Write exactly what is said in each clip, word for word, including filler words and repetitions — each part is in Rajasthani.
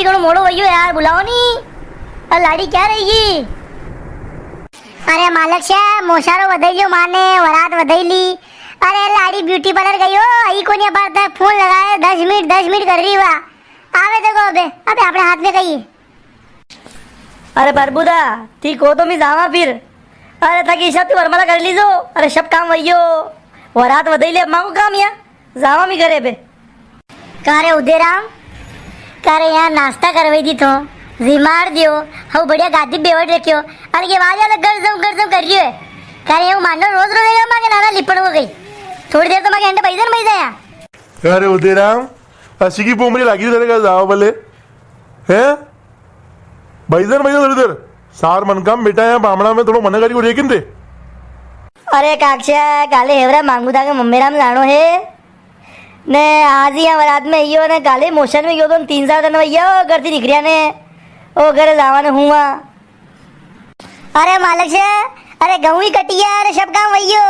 घणो मोड़ो वयो यार, बुलाओ नी। अरे लाड़ी क्या रही गई? अरे मालक से मोशारो वधाई लियो माने, वरात वधाई ली। अरे लाड़ी ब्यूटी पार्लर गई हो, आई कोनी, अबार तक फोन लगाए, दस मिनट, दस मिनट कर रही हुआ। आवे देखो अबे, अबे अपने हाथ में कही। अरे प्रभुदा, ठीक हो तो मैं जावा फिर। अरे थाकी सब ती वरमाला कर लीजो। अरे सब काम वयो, वरात वधाई ले, अब मांगो काम या। जावा मी घरे बे। का रे उदयराम, का रे यार नाश्ता करवाई दी तो, जिमाड़ दियो, हऊ बढ़िया गादी बेवड़ रखियो, अरे ये वाज अलग गरजम गरजम कर रियो है। का रे हऊ मानो रोज रोज ये मांगे नाना लिपण हो गई। थोड़ी देर तो मांगे अंडे बैजन बैजा या। का रे उदयराम, असी की बोमरी लागी तेरे का जाओ भले, हैं? बैजन बैजन थोड़ी देर, सार मन काम बेटा या बामणा में थोड़ो मना करी को रे किंते। अरे काक्षा, काले हेवरा मांगू था के मम्मेरा में जाणो है। ने आज ही यहाँ वरात में आइयो ने काले मोशन में गयो तो तीन चार दिन वैया ओ घर थी निकरिया ने ओ घर जावा ने हुआ। अरे मालक से, अरे गऊ ही कटिया, अरे सब काम वैयो।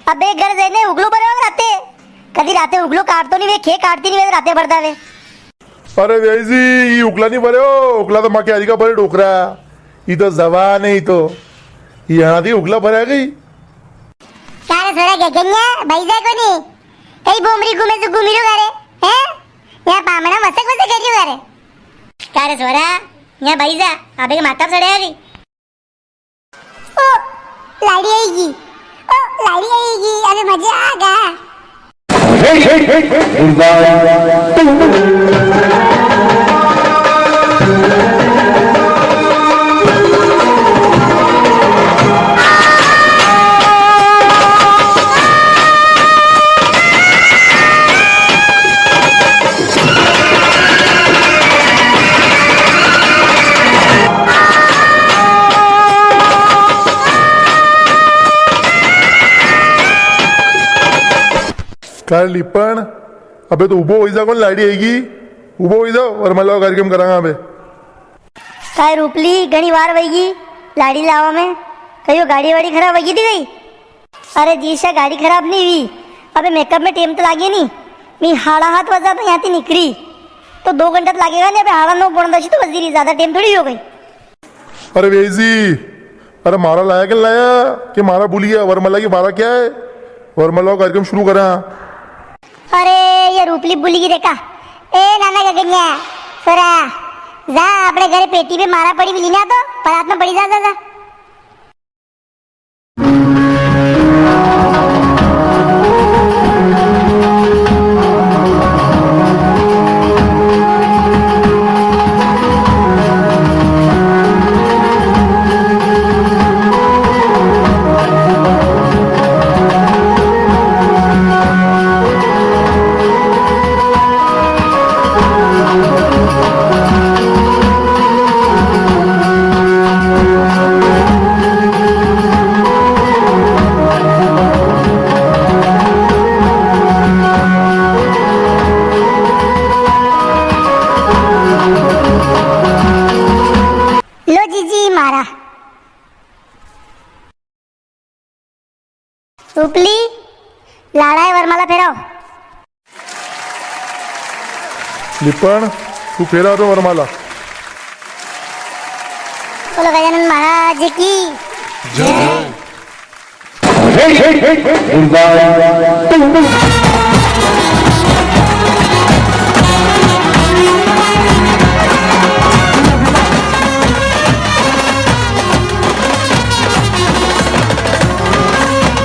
अबे घर जाने उगलो भरो राते। कदी राते उगलो काटतो नी वे, खे काटती नी वे राते भरता वे। अरे व्याई जी, ई उगला नी भरे हो, उगला तो माके आजी का भरे डोकरा। ई तो जवान है, ई तो। ई यहाँ थी उगला भरा गई। का रे सोरा गगन्या, भाई जा कोनी? कई बोमरी घूमे से घूमी रो घरे, हैं? यहाँ पामणा मसक मसक कर रियो घरे। का रे सोरा, यहाँ भाई जा, अबे के माता सड़े आ गई। ओ, लाड़ी आएगी। ओ, लाड़ी आएगी, अबे मजा आ गया। का रे लिपण, अबे तो उबो होई जा, कोनी लाड़ी आएगी, उबो होई जाओ, वरमाला को कार्यक्रम करांगा अबे। काय रूपली, घणी वार वईगी लाड़ी लावा में, कई यो गाड़ी वाड़ी खराब वईगी थी कई? अरे जीशा, गाड़ी खराब नी हुई, अबे मेकअप में टेम तो लागे नी। मी हाड़ा हात वजा तो यहाँ थी निकरी, तो दो घंटा तो लागेगा नी, अबे हाड़ा नौ पौने दस ही तो बजी री, ज्यादा टेम थोड़ी हो गई। अरे वेजी, अरे मारा लाया के लाया, के मारा भूल गया, वरमाला की मारा क्या है? वरमाला को कार्यक्रम शुरू करा। अरे, ये रूपली भूल गई देखा। ए नाना गगन्या, सोरा, जा अपने घरे पेटी पे मारा पड़ी मिली ना तो, परात में पड़ी जा, जा, जा। लो जीजी मारा। रूपली, लाड़ा है वरमाला फेराओ। लिपण, तू फेरा तो वरमाला। बोलो गजानन महाराज की। जय।